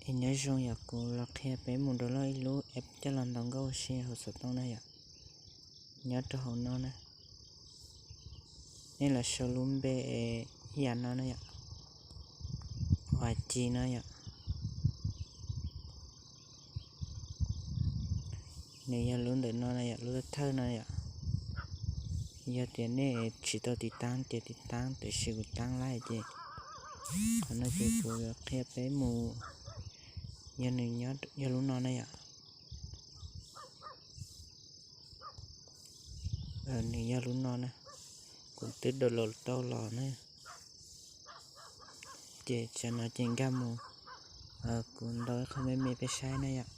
Es nyob zoo yom, kuv los qhia peb mus download ib lub app coj los ntaus nkauj ua si hauv xov tooj na yom. Nyob rau hauv no na, nej los sau lub npe ib yam no na yom, ua ci no yom. Nws yog lub ntawm no na yom, lub thawj no yom. Yog tias nej tsis tau tiv taab ces tiv taab, tiam sis kuv taab lawm ces qhov no ces kuv yuav qhia peb mus, yog nws nyob, yog lub no na yom. Nws yog lub no na, kuv twb download tau los na. Ces tsam no ces nkag mus, kuv ntaus ib qho me me peb saib na yom.